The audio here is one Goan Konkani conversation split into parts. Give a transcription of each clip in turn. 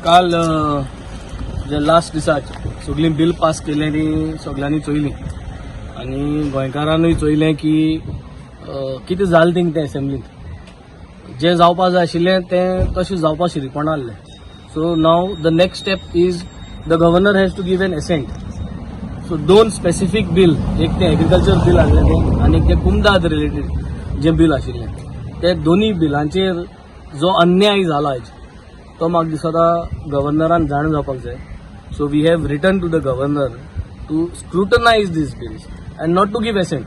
काल जे लास्ट दिसाक सगळीं बील पास केलें आनी सगल्यांनी चोयलीं आनी गोंयकारानूय चोयलें की कितें जालें थिंग तें एसेंब्लींत जें जावपा जाय आशिल्लें तें तशें जावपा शिरीपण आहलें. So now the next step is the governor has to give an assent. So दोन स्पेसिफीक बील, एक तें एग्रीकल्चर बील आहलें तें आनी एक तें कुमदाद रिलेटेड जें बील आशिल्लें, ते दोनूय बिलांचेर जो अन्याय जाला आयज, तो म्हाका दिसता गव्हर्नरान जाण जावपाक जाय. So we have written to the governor to scrutinize these bills and not to give assent.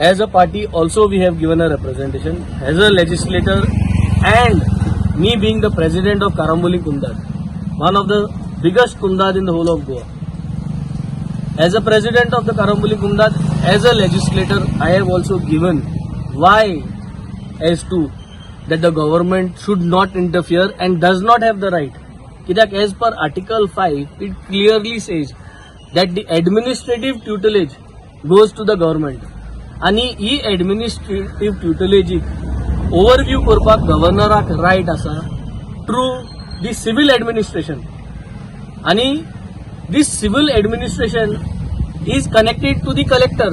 As a party also, we have given a representation as a legislator, and me being the president of Carambolim Comunidade, one of the biggest Comunidade in the whole of Goa, as a president of the Carambolim Comunidade, as a legislator, I have also given why as to that the government should not interfere and does not have the right. कित्याक, as per Article 5, it clearly says that the administrative tutelage goes to the government आणि ही एडमिनिस्ट्रेटिव्ह ट्युटलेजीक ओवरव्यू करपाक गव्हर्नराक रायट आसा थ्रू दी सिव्हील एडमिनिस्ट्रेशन. आणि this civil administration is connected to the collector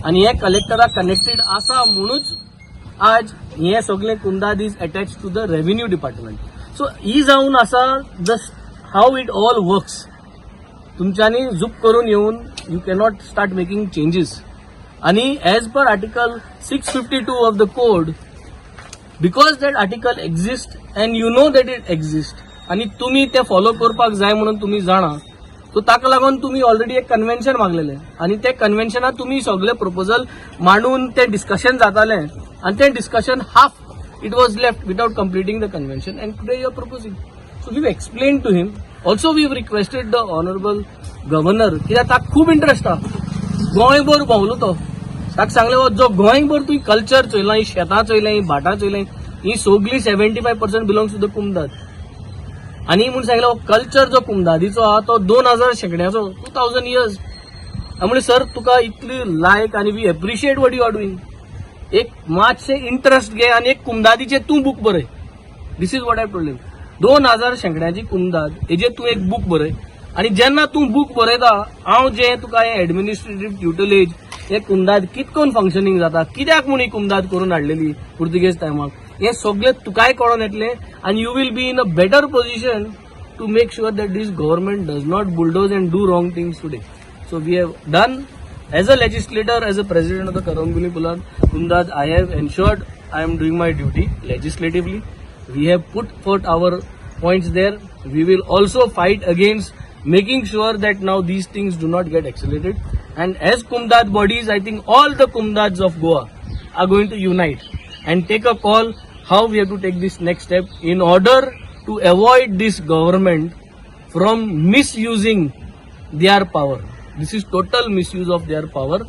आणि हे कलेक्टराक कनेक्टेड आसा, म्हणूच आज हे सगळे कुमदाद is attach to the revenue department. So ही जावन आसा the how it all works. तुमच्यांनी झूप करून येवन you cannot start making changes. आणि as per Article 652 of the code, because that article exist and you know that it exist आणि तुमी ते फॉलो करपाक जाय म्हणून तुमी जाणा, सो ताका लागून तुमी ऑलरेडी एक कन्व्हेन्शन मागलेलें आनी ते कन्व्हेन्शनात तुमी सगळे प्रपोजल मांडून ते डिस्कशन जातालें आनी ते discussion half it was left without completing the convention, and today you are proposing. So we explain to him also, we requested the honourable governor, कित्याक ताका खूब इंट्रस्ट आहा. गोंयभर भोंवलो तो. ताका सांगलें, "हो, जो गोंयभर तुवें कल्चर चोयलां, ही शेतां चोयलें, ही भाटां चोयलें, ही सगळी 75% belongs to the कुमदाद." आनी म्हूण सांगलें, हो कल्चर जो कुमदादीचो आहा तो 2000 शेंकड्याचो, 2000 इयर्स. म्हणलें, सर, तुका इतली लायक आनी we appreciate what you are doing. एक मातशें इंट्रस्ट घे आनी एक कुमदादीचें तूं बूक बरय. This is what I told. 2000 शेंकड्याची कुमदाद हेजेर तूं एक बूक बरय आनी जेन्ना तूं बूक बरयता, हांव जें तुका हें एडमिनिस्ट्रेटीव ट्युटलेज, हे कुमदाद कितकोन फंक्शनींग जाता, कित्याक म्हूण ही कुमदाद करून हाडलेली पुर्तुगेज टायमाक, हें सगळें तुकाय कळोन येतलें आनी you will be in a better position to make sure that this government does not bulldoze and do wrong things today. So we have done as a legislator, as a president of the Carambolim Comunidade, I have ensured I am doing my duty legislatively. We have put forth our points there. We will also fight against making sure that now these things do not get accelerated. And as Comunidade bodies, I think all the Comunidades of Goa are going to unite and take a call how we have to take this next step in order to avoid this government from misusing their power. This is total misuse of their power.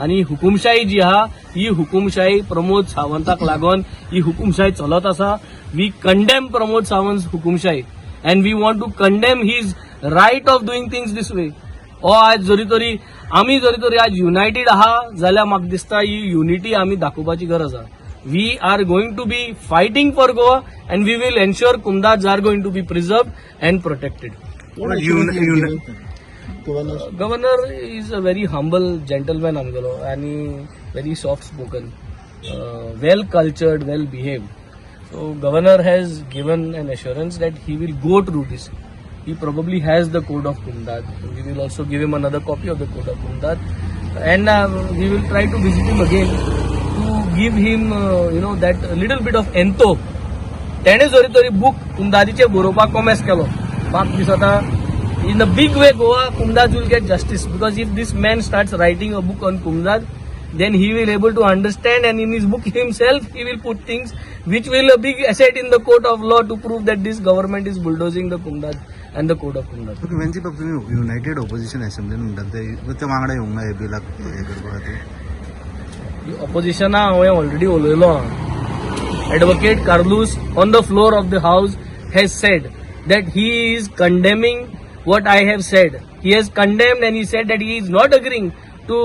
आणि हुकुमशाही जी आहा, ही हुकुमशाही प्रमोद सावंताक लागून ही हुकुमशाही चलत आसा. We condemn Pramod Sawant हुकुमशाही and we want to condemn his right of doing things this way. हो, आज जरी तरी आमी जरी तरी आज युनायटेड आहा जाल्यार म्हाका दिसता ही युनिटी आमी दाखोवपाची गरज आहा. We are going to be fighting for Goa and we will ensure Comunidades are going to be preserved and protected. What Un- assurance you un- have given? Governor. Governor is a very humble gentleman आमगेलो आनी very soft spoken, well cultured, well behaved. So governor has given an assurance that he will go through this. He probably has the code of Comunidade. We will also give him another copy of the code of Comunidade and we will try to visit him again to give him that little bit of entho. तेणे जरी तरी बूक कुमदादीचे बरोवपाक कोमेस केलो, म्हाका दिसता in a big way Goa Comunidade will get justice, because if this man starts writing a book on Comunidade, then he will able to understand and in his book himself he will put things which will a big asset in the court of law to prove that this government is bulldozing the Comunidade and the code of Comunidade. Okay, वेन्सी बाब, तुमी युनायटेड ऑपोजिशन असेंब्लीन म्हणटात ते ते वांगडा येवंक ना हे बिलाक हे करपा खातीर? ऑपोजिशना हांवें ऑलरेडी उलयलो. Advocate Carlos on the floor of the house has said that he is condemning what I have said. He has condemned and he said that he is not agreeing to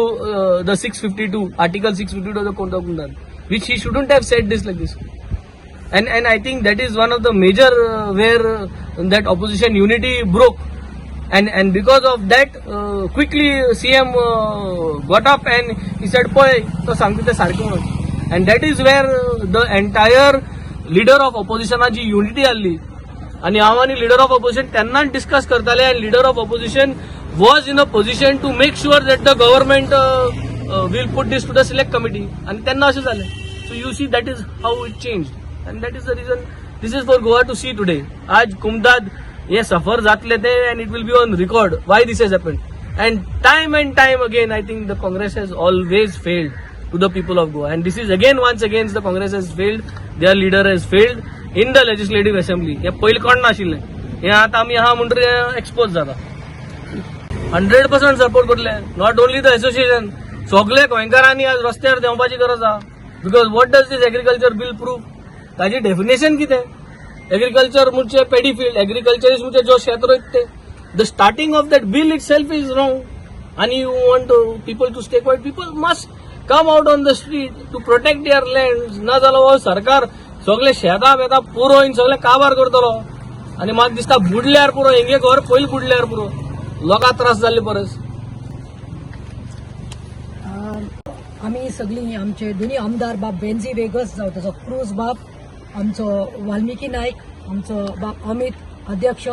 the 652, Article 652 of the Code of Conduct, which he shouldn't have said this like this. And I think that is one of the major where That opposition unity broke and because of that, quickly CM got up and he said, पळय, तो सांगता तें सारकें म्हणून. And that is where the entire leader of ऑपोजिशनाची unity आहली आनी हांव आनी लिडर ऑफ ऑपोजिशन तेन्नाच डिस्कस करताले and leader of opposition was in a position to make sure that the government will put this to the select committee. आनी तेन्ना अशें जालें. So you see, that is how it change and that is the reason this is for Goa to see today. आज कुमदाद हे सफर जातले ते and it will be on record why this has happen. And time again, I think the Congress has always failed to the people of Goa. And this is again, once again, the Congress has failed, their leader has failed in the legislative assembly. हे पयलीं कोण नाशिल्लें, हे आतां आमी आहा म्हणटकीर एक्सपोज जाता. 100% सपोर्ट करले. Not only the association, सगळे गोंयकारांनी आज रस्त्यार देंवपाची गरज आहा, because what does this agriculture bill prove? ताची डेफिनेशन कितें? एग्रीकल्चर म्हणजे पेडी फील्ड, एग्रीकल्चर is म्हणजे जो शेत रोयता ते. The starting of that bill itself is wrong आणि you want people to stay quiet? People must come out on the street to protect their land. ना जाल्यार हो सरकार सगळे शेतां बेतां पुरोवन सगळे काबार करतलो आनी म्हाका दिसता बुडल्यार पुरो, हेंगे घर पयलीं बुडल्यार पुरो, लोकांक त्रास जाल्ले परस. आमी सगळीं आमचे दोन्ही आमदार बाब वेन्झी वेगस जावं ताचो क्रूज बाब, आमचो वाल्मिकी नायक, आमचो बाब अमित अध्यक्ष,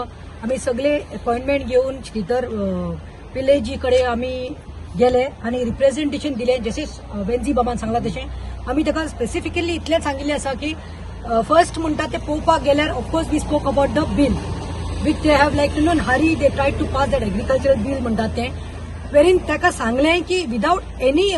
आमी सगळे अपॉयंटमेंट घेवन श्रीधर पिल्लेजी कडेन आमी गेले आनी रिप्रेझेंटेशन दिलें. जशें वेन्झी बाबान सांगलां तशें आमी ताका स्पेसिफिकली इतलें सांगिल्लें आसा की फर्स्ट म्हणटा ते पळोवपाक गेल्यार, of course we spoke about the bill which they have like to know hurry, they try to pass that agricultural bill म्हणटात ते, वेरीन ताका सांगलें की without any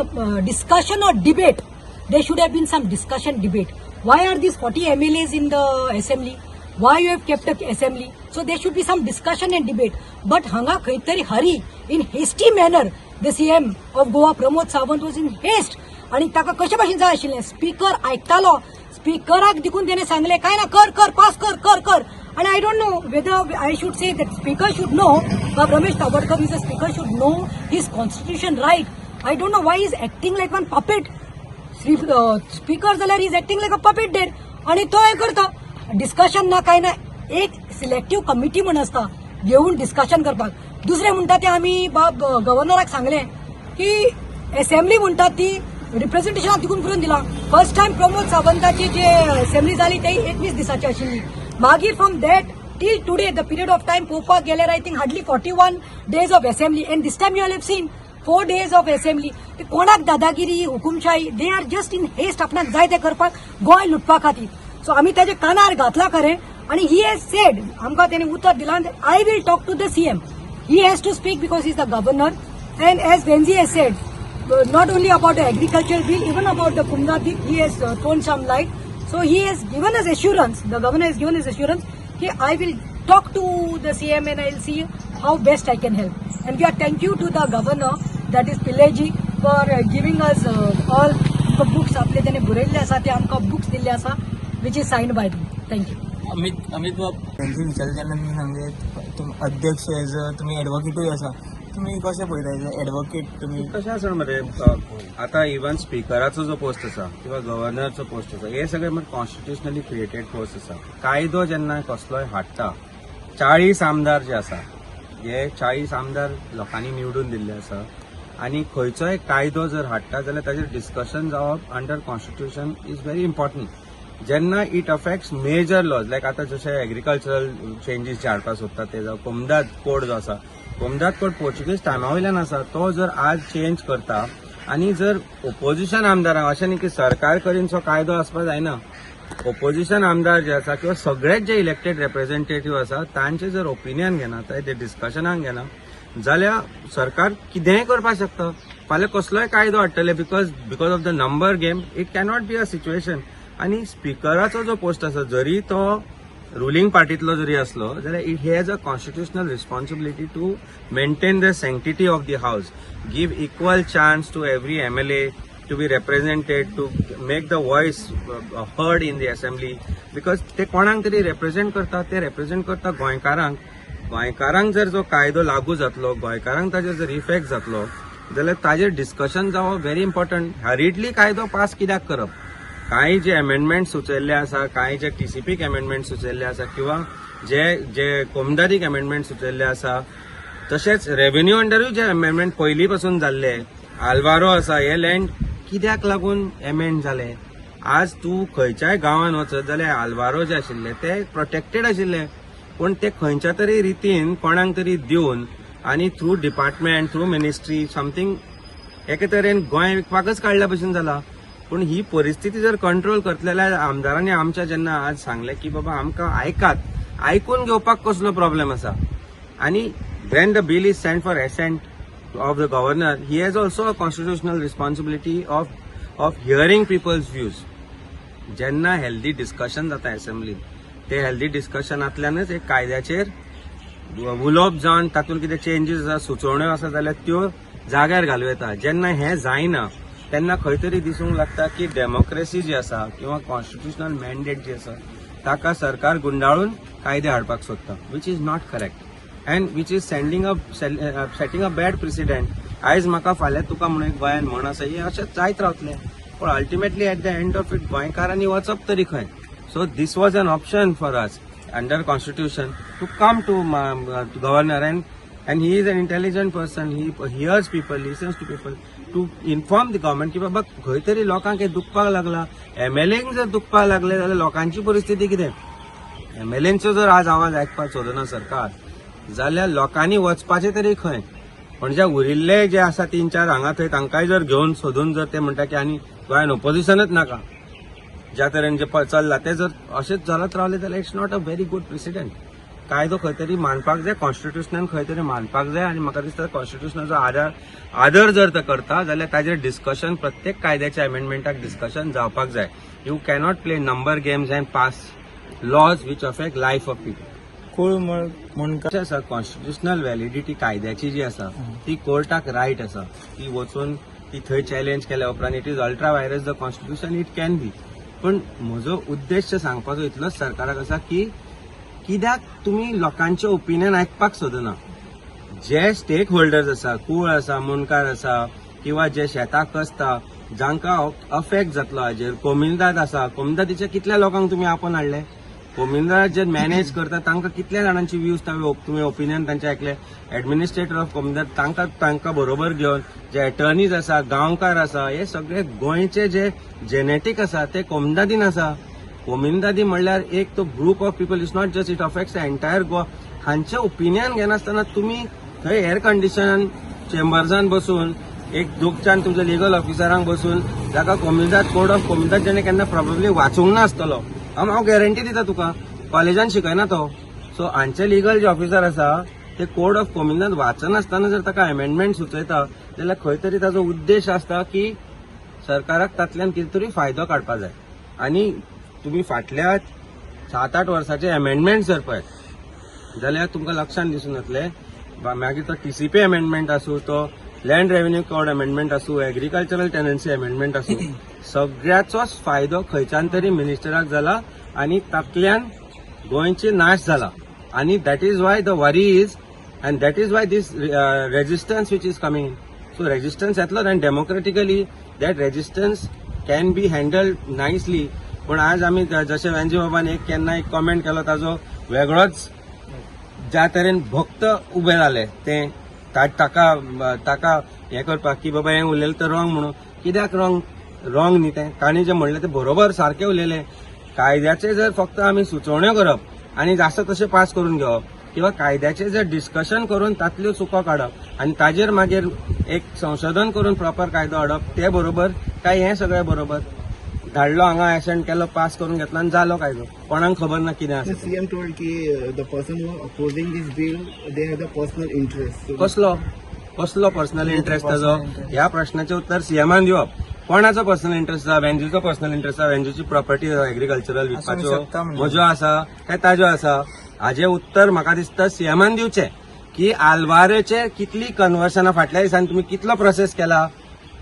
discussion or debate, there should have been some discussion, debate. Why are these 40 MLAs in the assembly? Why you have kept a assembly? So there should be some discussion and debate. But हांगा खंय तरी hurry, in hasty manner, the CM of Goa Pramod Sawant was in haste आणि ताका कशे भाशेन जाय आशिल्लें. स्पीकर आयकतालो, स्पीकराक देखून तेणे सांगलें, काय ना, कर कर, पास कर कर कर. आणि I don't know whether I should say that speaker should know, Ramesh Tawadkar is a speaker, should know his constitution right. I don't know why is acting like one puppet. Speaker जाल्यार is acting like a puppet there आणि तो हें करता. डिस्कशन ना काय ना, एक सिलेक्टीव कमिटी म्हण आसता घेवन डिस्कशन करपाक. दुसरें म्हणटा ते आमी बाब गव्हर्नराक सांगलें की असेंब्ली म्हणटा ती रिप्रेझेंटेशनाक देखून करून दिलां. फर्स्ट टायम प्रमोद सावंताची जे असेंब्ली जाली ती 21 दिसाची आशिल्ली. मागीर from that till today, the period of time पळोवपाक गेल्यार, I think hardly 41 days of assembly, and this time you have seen 4 days of assembly. ते कोणाक दादागिरी, हुकुमशाही, they are just in haste आपणाक जाय ते करपाक, गोंय लुटपा खातीर. सो आमी ताजे कानार घातला खरें आणि he has said, आमकां तेणे उतर दिलां, I will talk to the CM. He has to speak because is the governor. And as Venzy has said, not only about the agriculture bill, even about the Kumda bill, he has thrown some light. So he has given us assurance, the governor has given us assurance ki I will talk to the CM and I will see how best I can help. And we are thank you to the governor, that is Pilleji, for giving us all the books. आपले त्याने बरयल्ले आसा ते आमकां बुक्स दिल्ले आसा, which is signed by me. Thank you. Amit, Amit बाब. त्यांची विचारले तेन्ना तुमी सांगले, तुम अध्यक्ष एज अ तुमी एडवोकेटूय आसा, तुमी कशें पळयता एज अ एडवोकेट तुमी? कशें आसा मरे, आतां इवन स्पिकराचो जो पोस्ट आसा किंवा गव्हर्नरचो पोस्ट आसा, हे सगळे म्हणजे कॉन्स्टिट्युशनली क्रिएटेड पोस्ट आसा. कायदो जेन्ना कसलोय हाडटा, 40 आमदार जे आसा, हे 40 आमदार लोकांनी निवडून दिल्ले आसा आनी खंयचोय कायदो जर हाडटा जाल्यार ताजेर डिस्कशन जावप under constitution is very important. जेन्ना it affects major laws, like आतां जशे एग्रीकल्चरल चेंजीस जे हाडपाक सोदतात ते, जावं कोमदाद कोड जो आसा, कोमदाद कोड पोर्चुगीज टायमा वयल्यान आसा, तो जर आज चेंज करता आनी जर ओपोजिशन आमदारांक, अशें न्ही की सरकार करीनसो कायदो आसपाक जायना, ओपोजिशन आमदार जे आसा किंवा सगळेच जे इलेक्टेड रिप्रेझेंटेटिव्ह आसा तांचे जर ओपिनियन घेना, ते डिस्कशनाक घेना जाल्यार सरकार कितेंय करपाक शकता. फाल्यां कसलोय कायदो हाडटले because of the number game. It cannot be a situation. आनी स्पिकराचो जो पोस्ट आसा, जरी तो रुलींग पार्टीतलो जरी असलो जाल्यार it has a constitutional responsibility to maintain the sanctity of the house, give equal chance to every MLA to be represented, to make the voice heard in the assembly, because ते कोणाक तरी represent करता. ते represent करता गोंयकारांक. गोंयकारांक जर जो कायदो लागू जातलो, गोंयकारांक ताजेर जर इफेक्ट जातलो जाल्यार ताजेर डिस्कशन जावप व्हेरी इम्पॉर्टंट. हरिडली कायदो पास कित्याक करप? कांय जे अमेंडमेंट सुचयल्ले आसा, कांय जे टीसीपीक अमेंडमेंट सुचयल्ले आसा किंवा जे जे कोमुनिदादीक अमेंडमेंट सुचयल्ले आसा, तशेंच रेव्हेन्यू अंडरूय जे अमेंडमेंट पयलीं पासून जाल्ले, आल्वारो आसा, हे लँड कित्याक लागून एमेंड जाले? आज तूं खंयच्याय गांवान वचत जाल्यार आल्वारो जे आशिल्ले ते प्रोटेक्टेड आशिल्ले, पूण ते खंयच्या तरी रितीन कोणाक तरी दिवन आनी through department, through ministry something, एके तरेन गोंय विकपाकच काडल्या भशेन जाला. पूण ही परिस्थिती जर कंट्रोल करतले जाल्यार आमदारांनी आमच्या जेन्ना आज सांगलें की बाबा आमकां आयकात, आयकून घेवपाक कसलो प्रॉब्लेम आसा? आनी when the bill is sent for assent of the governor, he has also a constitutional responsibility of hearing people's views. जेन्ना हेल्दी डिस्कशन जाता असेंब्लीन, ते हेल्दी डिस्कशनांतल्यानच एक कायद्याचेर उलोवप जावन तातूंत कितें चेंजीस आसा, सुचोवण्यो आसा जाल्यार त्यो जाग्यार घालूं येता. जेन्ना हें जायना तेन्ना खंय तरी दिसूंक लागता की डेमोक्रेसी जी आसा किंवा कॉन्स्टिट्युशनल मॅन्डेट जी आसा ताका सरकार गुंडाळून कायदे हाडपाक सोदता, which is not correct and which is sending a setting a bad precedent. आयज म्हाका फाल्यां तुका म्हणून एक गोंयान म्हण आसा, हें अशें जायत रावतलें, पूण ultimately at the end of it गोंयकारांनी वचप तरी खंय? So this was an option for us under constitution to come to governor, and he is an intelligent person. He hears people, listens to people, to inform the government की बाबा खंय तरी लोकांक हें दुखपाक लागला. एमएलएंक जर दुखपाक लागले जाल्यार लोकांची परिस्थिती कितें? एमएलएंचो जर आज आवाज आयकपाक सोदना सरकार जाल्यार लोकांनी वचपाचें तरी खंय? पण जे उरिल्ले जे आसा तीन चार हांगा थंय, तांकांय जर घेवन सोदून जर ते म्हणटा की आनी गोंयान ओपोजिशनच नाका, ज्या तरेन जे चल्ला ते जर अशेंच चलत रावले जाल्यार it's not a very good precedent. कायदो खंय तरी मानपाक जाय, कॉन्स्टिट्युशनान खंय तरी मानपाक जाय आनी म्हाका दिसता कॉन्स्टिट्युशनाचो आदार आदर जर ते करता जाल्यार ताजेर डिस्कशन, प्रत्येक कायद्याच्या अमेंडमेंटाक डिस्कशन जावपाक जाय. You cannot play number games and pass laws which affect life of people. कूळ म्हूण कशें आसा, कॉन्स्टिट्युशनल व्हॅलिडिटी कायद्याची जी आसा ती कोर्टाक रायट आसा. ती वचून ती थंय चॅलेंज केल्या उपरांत it is ultra vires the constitution, it can be. पूण म्हजो उद्देश सांगपाचो इतलोच सरकाराक आसा की कित्याक तुमी लोकांचे ओपिनियन आयकपाक सोदना? जे स्टेक होल्डर्स आसा, कूळ आसा, मुंडकार आसा किंवा जे शेतां कसता, जांकां अफेक्ट जातलो हाजेर, कोमिनिदाद आसा, कोमिनिदादीच्या कितल्या लोकांक तुमी आपोवन हाडले? कोमिनिदाद जे मॅनेज करता तांकां कितल्या जाणांची व्यूज तुमी ओपिनियन तांचे आयकले? एडमिनिस्ट्रेटर ऑफ कोमिनिदाद तांकां बरोबर घेवन जे एटर्नीज आसा, गांवकार आसा, हे सगळे गोंयचे जे जेनेटीक आसा ते कोमिनिदादीन आसा. कोमिनिदादी म्हणल्यार एक तो group of people, it's not just, it affects the entire Goa. हांचे ओपिनियन घेनासतना तुमी थंय एअर कंडिशन चेंबर्सान बसून एक दोगच्यान तुमच्या लिगल ऑफिसरांक बसून, जाका कोमिनिदाद, कोड ऑफ कोमिनिदाद जेणे केन्ना प्रॉबेबली वाचूंक नासतलो, हांव गॅरंटी दिता तुका, कॉलेजान शिकयना तो. सो हांचे लिगल जे ऑफिसर आसा ते कोड ऑफ कोमिनिदाद वाचनासतना जर ताका अमेंडमेंट सुचयता जाल्यार खंय तरी ताजो उद्देश आसता की सरकाराक तातल्यान कितें तरी फायदो काडपा जाय. आनी तुमी फाटल्या 7-8 वर्साचे अमेंडमेंट जर पळयत जाल्यार तुमकां लक्षांत दिसून येतलें, मागीर तो टीसीपी अमेंडमेंट आसूं, तो लँड रेव्हेन्यू कोड अमेंडमेंट आसूं, एग्रीकल्चरल टेनन्सी अमेंडमेंट आसूं, सगळ्याचोच फायदो खंयच्यान तरी मिनिस्टराक जाला आनी तातल्यान गोंयचे नाश जाला. आनी that is why the worry is and that is why this resistance which is coming. So resistance येतलो and democratically that resistance can be handled nicely. पूण आज आमी जशें वेंजी बाबान एक केन्ना एक कॉमेंट केलो, ताजो वेगळोच ज्या तरेन भक्त उबे जाले ते ताका हें करपाक की बाबा हें उलयलें तर रॉंग म्हणून. कित्याक रॉंग? रॉंग न्ही तें. तांणी जें म्हणलें तें बरोबर सारकें उलयलें. कायद्याचे जर फक्त आमी सुचोवण्यो करप आनी जाता तशें पास करून घेवप किंवा कायद्याचें जर डिस्कशन करून तातल्यो चुको काडप आनी ताजेर मागीर एक संशोधन करून प्रॉपर कायदो हाडप ते बरोबर काय हें सगळें बरोबर धाडलो हांगा, एसेंट केलो, पास करून घेतलो आनी जालो कायदो, कोणाक खबर ना कितें आसा The तें. CM told की the person who are opposing this bill, they have the personal interest. So कसलो कसलो पर्सनल इंटरेस्ट ताजो? ह्या प्रश्नाचें उत्तर सीएमान दिवप. कोणाचो पर्सनल इंटरेस्ट आसा? वेंजीचो पर्सनल इंटरेस्ट आसा? वेंजीची प्रॉपर्टी एग्रीकल्चरल विकपाच्यो शकता म्हणजे. म्हज्यो आसा काय ताज्यो आसा? हाजें उत्तर म्हाका दिसता सीएमान दिवचें की आल्वाराचेर कितली कन्वर्सनां फाटल्या दिसांनी तुमी कितलो प्रोसेस केला,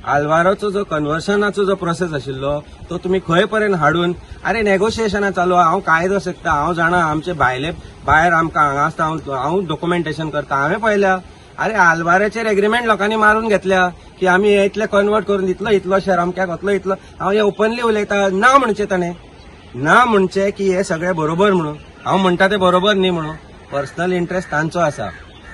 आल्वाराचो जो कन्वर्सनाचो जो प्रोसेस आशिल्लो तो तुमी खंय पर्यंत हाडून. अरे, नेगोशिएशनां चालू आहा, हांव कायदो शकता, हांव जाणा, आमचे भायले भायर आमकां हांगा आसता, हांव डॉक्युमेंटेशन करता, हांवें पळयल्या. अरे, आल्वाराचेर एग्रीमेंट लोकांनी मारून घेतल्या की आमी हे इतले कन्वर्ट करून दितलो, इतलो शेर अमक्याक वतलो इतलो. हांव हे ओपनली उलयता. ना म्हणचें ताणें, ना म्हणचें की हे सगळें बरोबर म्हणून. हांव म्हणटा ते बरोबर न्ही म्हणून. पर्सनल इंट्रस्ट तांचो आसा.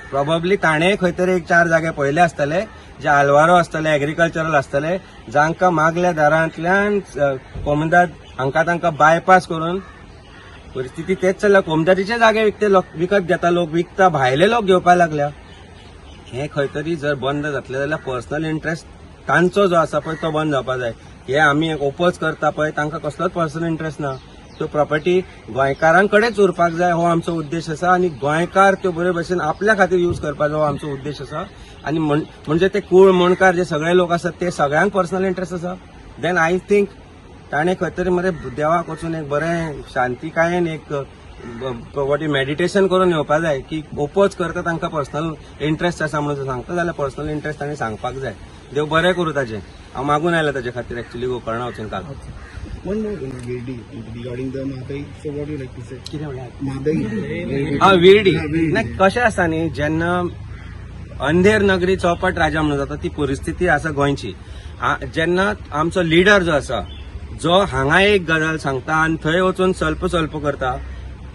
प्रोबेबली ताणें खंय तरी एक चार जागे पळयले आसतले, जे आलवारो आसतले, एग्रीकल्चरल आसतले, जांकां मागल्या दारांतल्यान कोमुनिदाद हांकां तांकां बायपास करून. परिस्थिती तेच चल्ल्या. कोमुनिदादीचे जागे विकते लोक विकत घेता, लोक विकता, भायले लोक घेवपाक लागल्या. हे खंय तरी जर बंद जातले जाल्यार पर्सनल इंट्रस्ट तांचो जो आसा पळय तो बंद जावपा जाय. हे आमी ओपोज करता पळय, तांकां कसलोच पर्सनल इंट्रस्ट ना. त्यो प्रॉपर्टी गोंयकारांकडेच उरपाक जाय हो आमचो उद्देश आसा आनी गोंयकार त्यो बरे भशेन आपल्या खातीर यूज करपाचो हो आमचो उद्देश आसा. आनी म्हणजे ते कूळ मुणकार जे सगळे लोक आसात, ते सगळ्यांक पर्सनल इंट्रस्ट आसा. Then I think ताणें खंय तरी मरे देवाक वचून एक बरें शांतिकायेन एक what meditation करून येवपा जाय की ओपोज करता तांकां पर्सनल इंट्रस्ट आसा म्हणून सांगता जाल्यार पर्सनल इंट्रस्ट ताणें सांगपाक जाय. देव बरें करूं ताजें. हांव मागून आयला ताजे खातीर एक्चुली गोकर्णा वचून काल. One more in Virdi regarding the Mhadei. So what do you like to say? कितें म्हणल्यार? Mhadei. हा, विर्डी. हा, विर्डी. नाही, कशें आसा न्ही, जेन्ना अंधेर नगरी चौपट राजा म्हणून जाता, ती परिस्थिती आसा गोंयची. जेन्ना आमचो लिडर जो आसा, जो हांगा एक गजाल सांगता आनी थंय वचून सल्प सल्प करता,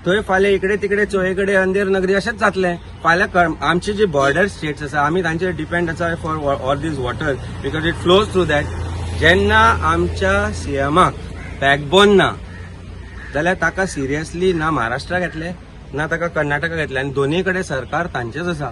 थंय फाल्यां इकडे तिकडे चोंय कडेन अंधेर नगरी अशेंच जातलें. फाल्यां आमची जी बॉर्डर स्टेट्स आसा, आमी तांचेर डिपेंड आसा for all these water because it flows through that. जेन्ना आमच्या सीएमाक बॅकबोन ना जाल्यार ताका सिरियसली ना महाराष्ट्राक घेतले ना ताका कर्नाटकाक घेतले आनी दोनूय कडेन सरकार तांचेच आसा.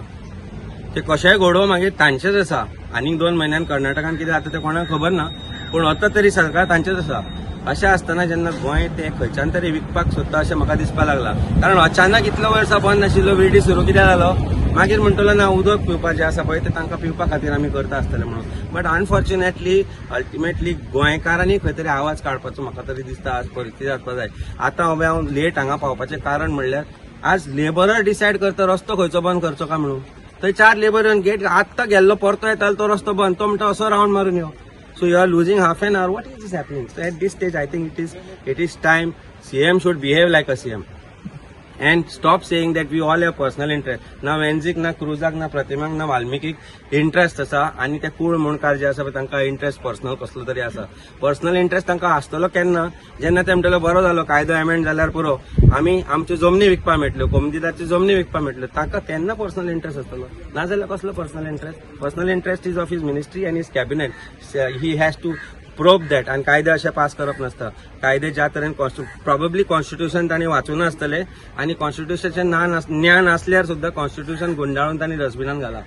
ते कशेंय घडोवं, मागीर तांचेच आसा. आनीक 2 म्हयन्यान कर्नाटकान कितें जाता तें कोणाक खबर ना, पूण आतां तरी सरकार तांचेच आसा. अशें आसतना जेन्ना गोंय ते खंयच्यान तरी विकपाक सोदता अशें म्हाका दिसपाक लागलां, कारण अचानक इतलो वर्सां बंद आशिल्लो विर्डी सुरू कित्याक जालो? मागीर म्हणटलो ना, उदक पिवपाचें आसा पळय तें तांकां पिवपा खातीर आमी करता आसतले म्हणून. बट अनफॉर्च्युनेटली, अल्टिमेटली गोंयकारांनी खंय तरी आवाज काडपाचो म्हाका तरी दिसता आज परिस्थिती आसपा जाय. आतां हांव लेट हांगा पावपाचें कारण म्हणल्यार आज लेबरर डिसायड करता रस्तो खंयचो बंद करचो काय म्हणून. थंय चार लेबर येवन गेट आत्तां गेल्लो, परतो येतालो तो रस्तो बंद. तो म्हणटा असो रावंड मारून यो. So you are losing half an hour. What is this happening? So at this stage I think it is time CM should behave like a CM and stop saying that we all have personal interest. ना वेन्झीक, ना क्रुजाक, ना प्रतिमाक, ना वाल्मिकीक इंट्रस्ट आसा आनी ते कूळ मुणकार जे आसा पळय तांकां इंट्रस्ट पर्सनल कसलो तरी आसा. पर्सनल इंट्रस्ट तांकां आसतलो केन्ना? जेन्ना ते म्हणटले बरो जालो कायदो अमेंड जाल्यार पुरो, आमी आमच्यो जमनी विकपाक मेळटल्यो, कोमुनिदादच्यो जमनी विकपाक मेळटल्यो, तांकां तेन्ना पर्सनल इंट्रस्ट आसतलो. नाजाल्यार कसलो personal interest? Personal interest is of his ministry and his cabinet. He has to probe that. आनी कायदे अशे पास करप नासता. कायदे ज्या तरेन प्रॉबेबली कॉन्स्टिट्युशन तांणी वाचूं नासतले आनी कॉन्स्टिट्युशनाचें ज्ञान आसल्यार सुद्दां कॉन्स्टिट्युशन गुंडाळून तांणी डस्टबिनान घाला.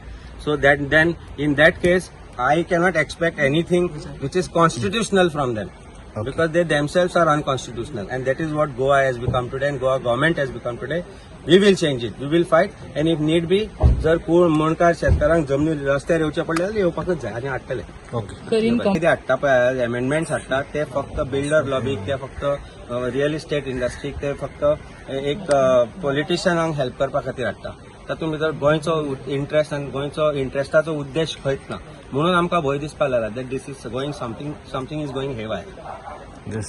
So that then in that case I cannot expect anything which is constitutional from them because they themselves are unconstitutional, and that is what Goa has become today and Goa government has become today. We will change it. We will fight, and if need be, जर कूळ मुणकार शेतकारांक जमनी रस्त्यार येवचे पडले जाल्यार येवपाकच जाय आनी हाडटले. कितें हाडटा पळय, अमेंडमेंट्स हाडटा ते फक्त बिल्डर लॉबीक, ते फक्त रियल इस्टेट इंडस्ट्रीक, ते फक्त एक पॉलिटिशियनांक हेल्प करपा खातीर हाडटा. तातूंत भितर गोंयचो इंट्रस्ट आनी गोंयचो इंट्रस्टाचो उद्देश खंयच ना, म्हणून आमकां भंय दिसपाक लागला that this is going something, something is going haywire. Yes.